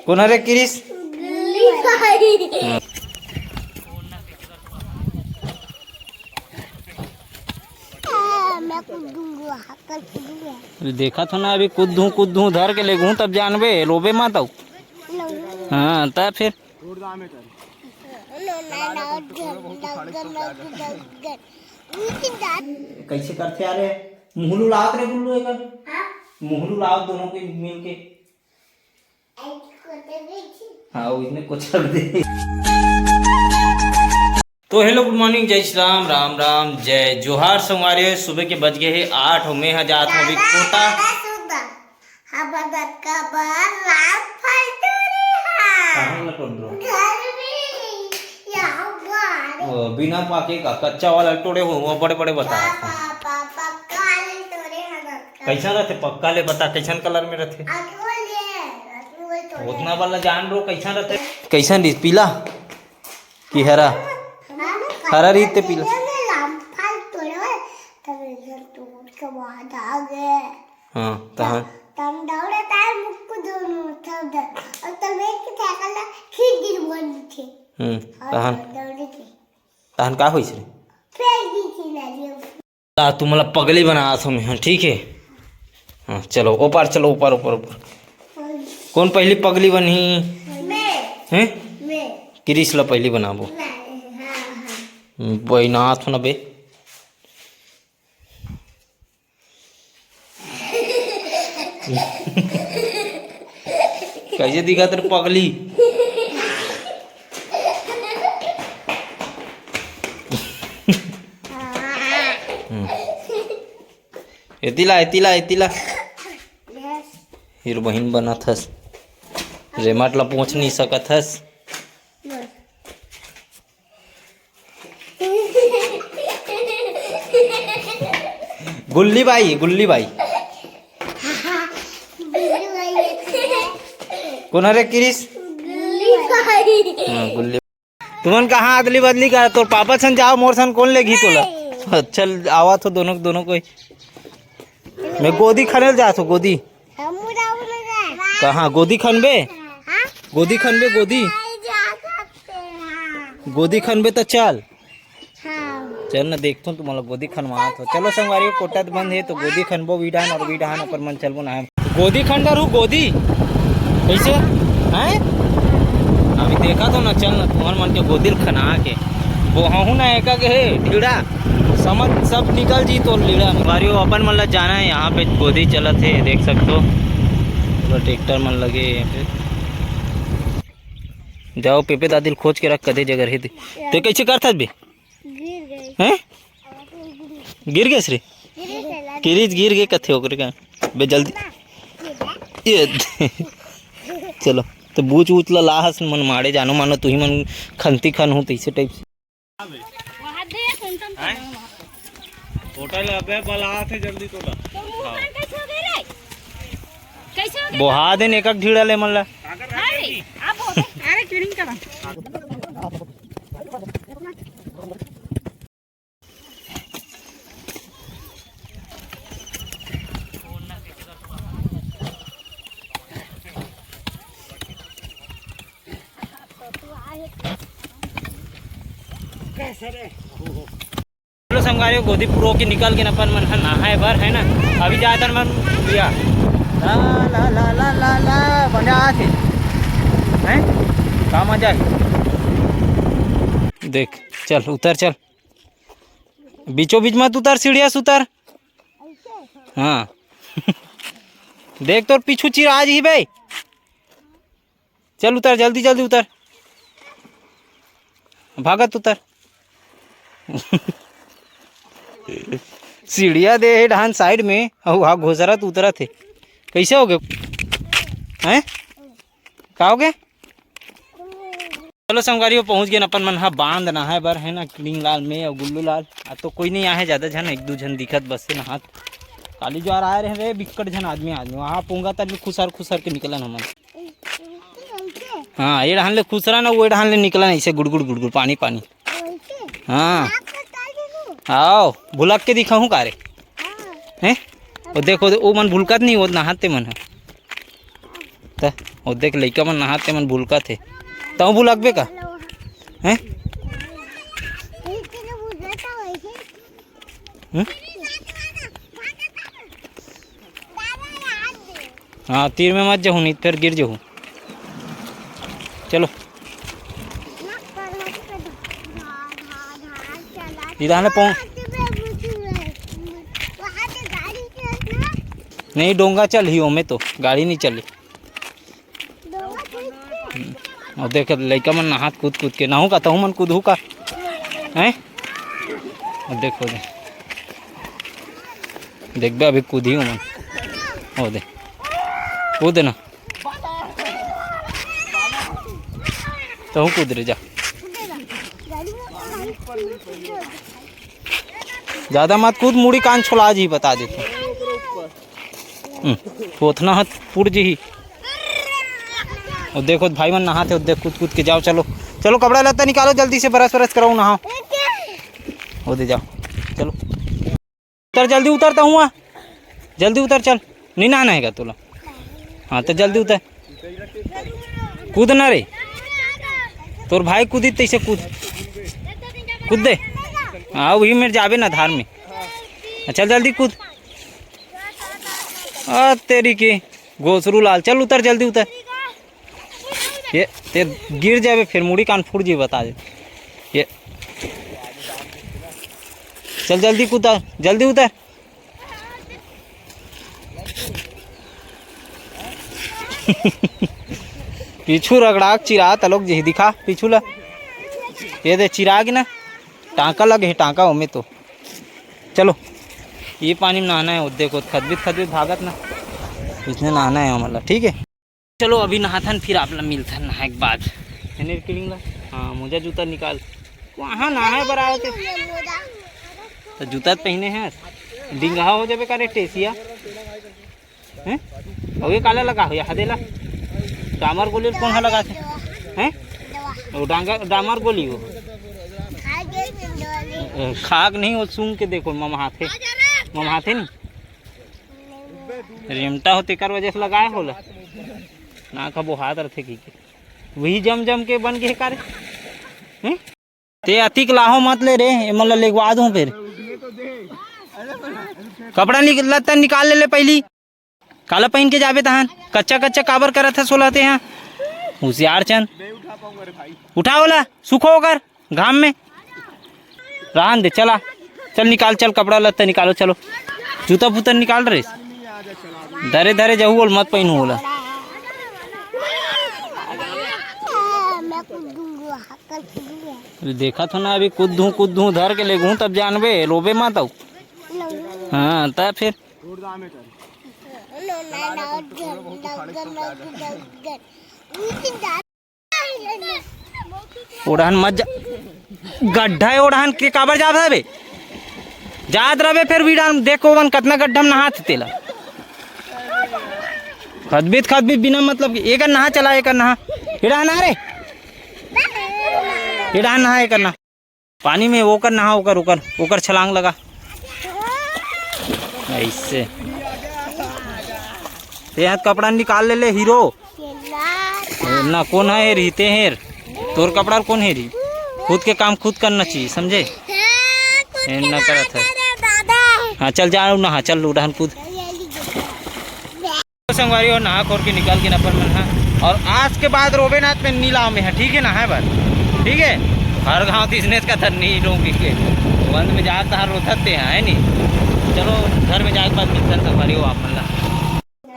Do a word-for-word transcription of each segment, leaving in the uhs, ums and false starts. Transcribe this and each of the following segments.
कोन हरे किरिस? अरे देखा थो ना, अभी कुद्दू कुद्दू धर के लेगहूँ, तब जानबे, रोबे मत अउ। हाँ, त फिर कइसे करथे यार ये? मुहलू लावत रे गुल्लू एकर। हाँ? मुहलू लावत दोनों कोई मिल के। हाँ, वो इसने कुचल दे। तो hello, good morning, जय श्री राम, राम राम, जय जोहार संगवारी। सुबह के बज गए हे आठ अउ मैं ह जात हूँ अभी कोटा। हमर दतका बर रामफल टोरे हा। कहाँ ल टोर दो? घर में, यहाँ बाहर। ओ, बिना पाके का कच्चा वाला टोरे हो, वो बड़े बड़े बता रहा था। पापा, पक्का ले टोरे हा दतका। कैसा रहते पक्का ले बता, कैसन colour में रहते? अगो ले, अगो टोरे। उतना वाला जान रो कैसा रहते? कैसन रही, पीला कि हरा? हाँ, हरा रही ते पीला। रामफल टोरे, तब इधर टूट के बाद आ गए। हाँ, तहन? तब दौड़े तार मुक्कू दोनों सब दे। और तब एक साइकिल ला खींच गिर बन थे। हम्म, और तहन? दौड़े थे। तहन का होइस रे? फेंक दी थी नदी में। ला, तुमला पगली बनात हूँ मैं, हाँ, ठीक है? हाँ, चलो, ऊपर चलो, ऊपर, ऊपर, ऊपर। कोन पहली पगली बनही? मैं। हैं? मैं। किरिस ला पहली बनाबो। मैं, हाँ, हाँ। बनात हूँ ना बे। कैसे दिखत रे पगली? हम्म। एती ला, एती ला, एती ला। फिर बहिन बनत हस। रेमट ला पोंछ नहीं सकत हस। गुल्ली बाई, गुल्ली बाई। कोन हरे किरिस? गुल्ली बाई। हाँ, गुल्ली। तुमन कहाँ अदली बदली कर? तोर पापा सन जाओ, मोर सन कोन लेगी तोला? अच्छा, आवा तो दोनों, दोनों कोई। मैं गोदी खने ल जात हो, गोदी। कहाँ गोदी खनबे? हाँ? गोदी खनबे, गोदी। गोदी खनबे त चल। हाँ। चल ना, देखथों तुमन ला गोदी खनवात हो। चलो संगवारी, कोटा त बंद हे तो गोदी खनबो, वी डहान अउ वी डहान अपन मन चलबो ना। गोदी खन डरहूँ, गोदी। कैसे? हैं? अभी देखा तो ना, चल ना, तुमन मन के गोदी ल खना के। बोहाहूँ ना एका के हे, ढीड़ा। समझ सब निकल जी तोर लीड़ा में। संगवारी हो, अपन मन ला जाना हे, यहाँ पे गोदी चलत हे, देख सकत हो। पूरा ट्रैक्टर मन लगे हे यहाँ पे। जाओ, पेपे दादी ल खोज के रख, कदे जगह हे ते। ते कैसे करथस बे? गिर गई। हैं? गिर गए रे? गिर गई ला। किरिस गिर गए कथे ओकरे का। बे जल्दी। ये चलो, तो बूच उच ला लाहस मन माड़े जानो मानो, तुही मन खंती खन हो तैसे टाइप से। वहाँ दे, कौन कौन हैं? होटल अबे बला थे जल्दी तोला। तो मुंह कान कैसे हो गए रे? कैसे हो गए? बोहा दे ने एक एक ढीड़ा ले मन ला। अरे, आप हो गए। अरे, किरिंग करा। चलो संगवारी हो, गोदी पुरो के निकल के अपन मन ह नहाए बर, है ना। अभी जात हन मन भैया। ला, ला, ला, ला, ला, ला, मजा आथे। हैं? का मजा है? देख, चल, उतर, चल। बीचों बीच मत उतर, सीढ़िया से उतर। हाँ। देख, तोर पीछू चिरा जी बे। चल उतर, जल्दी जल्दी उतर, भागत उतर। सीढ़िया दे हे डहान साइड में, अउ हा घोसरत उतरत हे। कैसे हो गए? हैं? का हो गए? चलो संगवारी हो, पहुँच गए अपन मन हा बांध नहाए बर, है ना, किरिंग लाल में अउ गुल्लू लाल। आ तो कोई नहीं आहे ज्यादा झन, एक दू झन दिखत बस से नहात। काली ज्वार आए रहे रे, बिक्कट झन आदमी, आदमी वहाँ पोंगा तर भी खुसर खुसर के निकलन हमन। हाँ, ये डहान ले खुसरा ना, वो डहान ले निकलन ऐसे गुड़गुड़ गुड़गुड़, पानी पानी। हाँ। आओ, भुलक के दिखाहूँ का रे? हैं? वो देखो, वो मन भुलकत नहीं, वो नहाते मन है। त, ओ देख, लइका मन नहात ते मन भुलकत हे। तहूँ भुलकबे का? हैं? हम्म? हाँ, तीर में मत जहू, नहीं त फेर गिर जहू। चलो। इधर ने पहुं-, नहीं, डोंगा चलही, ओमे तो गाड़ी नहीं चली। हम्म। अउ देख, लइका मन नहात कूद कूद के, नहू का, तहू मन कूदहू का? हैं? अउ देखो दे, देखबे अभी कूदही ओमन। ओ दे, कूद ना, तहू कूद रे, जा। ज्यादा मत कूद, मुड़ी कान छोला जी, बता देते। हम्म, थोथना हत पुड़ जी ही। ओ देखो भाई मन नहाते, ओ देख कूद कूद के जाओ। चलो, चलो, कपड़ा लत्ता निकालो जल्दी से, brush व्रश कराओ, नहाओ। ओ दे जाओ, चलो। उतर, जल्दी उतर, तो हुआ, जल्दी उतर, चल। नहीं नहाना है का तोला? हाँ, तो जल्दी उतर, कूद ना रे। तोर भाई कूदी तैसे कूद, कूद दे। हाँ, वही मेर जाबे ना धार में। चल जल्दी कूद। आ, तेरी के घोसरू लाल, चल उतर, जल्दी उतर। ये ते गिर जाबे, फिर मुड़ी कान फूट जी, बता दे। ये चल जल्दी कूद, जल्दी उतर। पीछू रगड़ाक चिरा तलोक जी दिखा पीछू ला। ये दे चिराग ना, टांका लगे है, टांका ओमे तो। चलो, ये पानी में नहाना है, वो देखो, खदबित खदबित भागत ना, इसने नहाना है हमला, ठीक है। चलो, अभी नहाथन, फिर आप ला मिलथन नहाए के बाद। हेने किलिंग ला, हाँ, मोजा जूता निकाल, वहाँ नहाए बर आए थे। तो जूता तो पहने हैं, डिंगहा हो जाबे का रे टेसिया। हैं? अउ ये काला लगा हो, ये हदेला? डामर गोली ल कोन हा लगा थे? हैं? वो डांगर, डामर गोली हो। ए, खाक नहीं, वो सूंघ के देखो, ममहाथे। ममहाथे नहीं? रेमटा हो, तेकर वजह से लगाए होला। ना खबो हाथ रथे की के। वही जम जम के बन गए का रे? हैं? ते अतिक लाहो मत ले रे, एमन ला लेगवा दूं फिर। कपड़ा निक-, लत्ता निकाल ले, ले पहली। काला पहन के जाबे तहन? कच्चा कच्चा काबर करत हस ओला ते हा? होशियार चंद। उठा ओला, सुखो ओकर घाम में। रहन दे, चला। चल निकाल, चल कपड़ा लत्ता निकालो, चलो। जूता फूता निकाल रे। धरे धरे जहू ओला, मत पहनू ओला। अरे देखा था ना, अभी कूद दूं, कूद दूं, धर के ले गूं, तब जानबे, रोबे मत आऊ। हाँ, तब फिर। ओढ़न मत जा, गड्ढा है ओढ़न के, काबर जात हबे? जात रहबे फिर भी डाल, देखो मन कतना गड्ढा में नहात तेला। खदबित खदबित बिना मतलब के, एकर नहा चला, एकर नहा। एड़ा नहा रे। एड़ा नहा, एकर नहा। पानी में ओकर नहा, ओकर, ओकर, ओकर छलांग लगा। ऐसे। ते हाथ कपड़ा निकाल ले, ले हीरो। ए, ना, कौन है हेरी? ते हेर। तोर कपड़ा कौन हेरी? खुद के काम खुद करना चाहिए, समझे? ए, ना करत है। हाँ, चल जा, नहा, चल, उड़ान कूद। संगवारी हो, नहा खोर के निकल के अपन मन हा, और आज के बाद रोबे ना त मैं नी लाव में हा, ठीक है ना, है बात, ठीक है। हर गाँव तीसने का थर नी लोग के बंद में जात हर रोथत ते हैं, है नी। चलो, घर में जाए के बाद मिलते हैं संगवारी हो आप मन ला।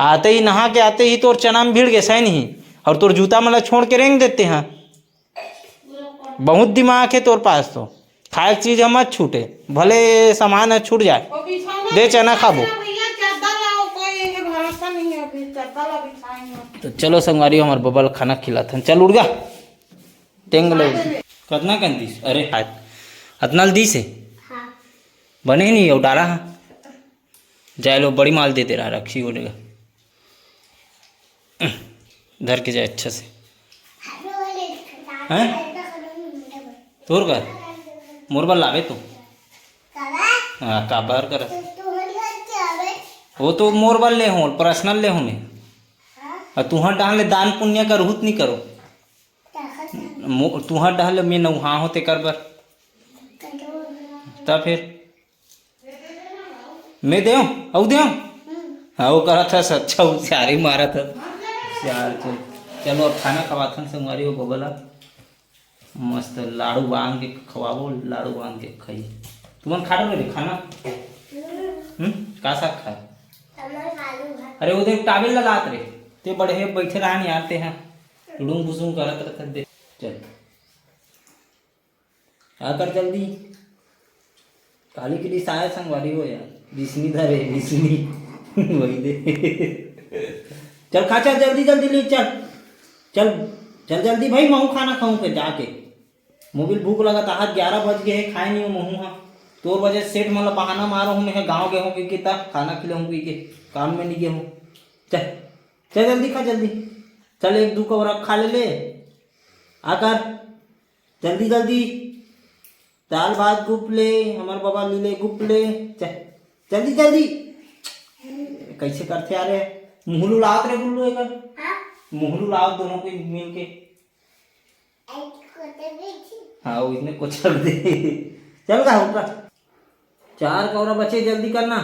आते ही नहा के आते ही तोर चना में भिड़ गए सही नहीं, और तोर जूता मन ला छोड़ के रेंग देते हैं। बहुत दिमाग है तोर पास तो। खाए के चीज ह मत छूटे, भले सामान ह छूट जाए। वो बिछौना दे चना खाबो। भैया, चादर लाओ, कोई ये भरोसा नहीं है, अभी चादर ला बिछाएंगे। तो चलो संगवारी, हमर बबल खाना खिलात हन। चल उड़ गा। टेंग ले। कतना कन दिस? अरे हाथ। अतना ल दिस है? हाँ। बने नहीं, वो डारा है। जाए लो, बड़ी माल दे दे रहा, रखी बोलेगा। धर के जाए अच्छा से। हैं? तोर का? मोर बर लावे तो। हाँ, काबर कर? वो तो मोर बर ले हूँ, पर्सनल ले हूँ मैं। अउ तुंहर डहर ले दान पुण्य करहू त नहीं करो? मो-, तुंहर डहर ले मैं नउहा हो तेकर बर। त फिर मैं देव, अउ देव। हाँ, वो करत हस, अच्छा होशियारी मारत हस। होशियार चल। चलो अब खाना खवाथन संगवारी हो बबा ला। मस्त लाड़ू बांध के खवाबो, लाड़ू बांध के खाई। तुमन खा डरे खाना? हम्म, का साग खाए? अरे वो देख टावेल ला लात रे। ते बड़े हे बैठे रहा नहीं आते हैं। लुंग बुसुंग करत रहते दे। चल। आकर जल्दी। काली के रिसाए संगवारी हो यार। रिसनी धरे, रिसनी। वही दे। चल खा, चल जल्दी, जल्दी ले चल। चल, चल जल्दी भाई, महू खाना खाऊं फिर जाके। मोबिल भूख लगत आहत, ग्यारह बज गए हे, खाए नहीं हो महू हा। तोर वजह से सेठ मन ला बहाना मारो हूँ, मैं गाँव गए हूँ कि कितना खाना खिलाऊं कि के काम में नहीं गए हूँ। चल, चल जल्दी खा जल्दी। चल एक दू कौरा खा ले ले। आकर जल्दी जल्दी। दाल भात गुप ले, हमर बबा लीले गुप ले। चल, जल्दी जल्दी। कैसे करथे यार ये? मुहलू लावत रे गुल्लू एकर। हाँ? मुहलू लावत दोनों कोई मिल के। ऐसे करते बैठी। हाँ, वो इसने कुचल दे। चल गा ऊपर। चार कौरा बचे, जल्दी करना।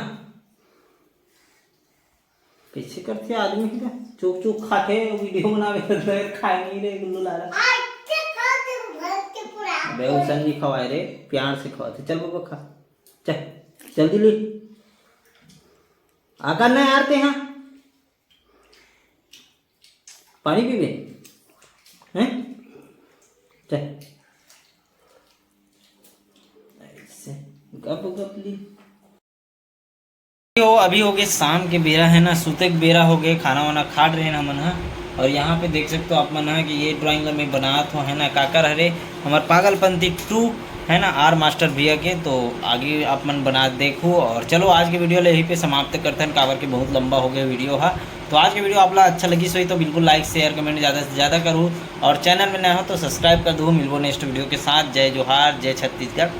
कैसे करथे आदमी के? चुक चुक खाथे, वीडियो बनावे तो खाए नहीं रे गुल्लू लाला। आज के खा दिन भर के पूरा। अबे उसन नहीं खवाए रे, प्यार से खवाथे। चल बबा खा, चल जल्दी ले। आकर ना यार ते हाँ, पानी पीबे हैं? चल। ऐसे गप गप ली। हो, अभी हो गए शाम के बेरा है ना, सुते के बेरा हो गए, खाना वाना खा रहे हैं हमन ह। और यहाँ पे देख सकते हो आप मन ह कि ये ड्राइंग ला मैं बनात हो है ना, काकर हरे हमर पागलपंथी टू है ना, आर मास्टर भैया के। तो आगे आप मन बना देखो। और चलो आज के वीडियो ला यहीं पे समाप्त करते हैं, काबर के बहुत लंबा हो गया वीडियो हा। तो आज के वीडियो आप ला अच्छा लगी सोई तो बिल्कुल लाइक शेयर कमेंट ज़्यादा से ज़्यादा करू, और चैनल में नया हो तो सब्सक्राइब कर दो। मिलबो नेक्स्ट वीडियो के साथ। जय जोहार, जय छत्तीसगढ़।